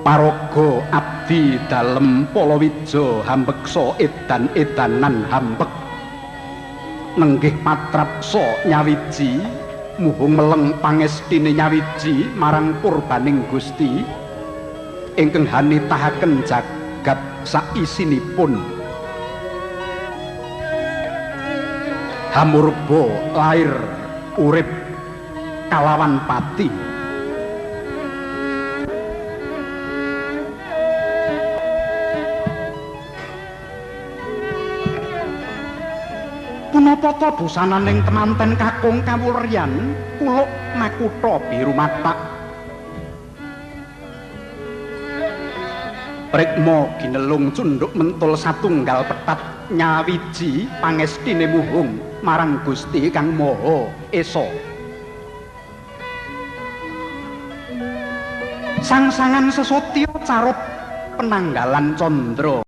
Paraga abdi dalem Palawija hambeksa edan-edanan hambek. Nenggih patrapsa nyawiji muhung meleng pangestine nyawiji marang purbaning Gusti ingkang hanitahaken jagat saisinipun. Hamurba lair urip kalawan pati. Punapa ta busananing temanten kakung kawulyan kuluk makutha biru matak. Rikma ginelung cunduk mentul satunggal petat nyawiji pangestine muhung marang Gusti Kang Maha Esa. Sangsangan sesotya carup penanggalan candra.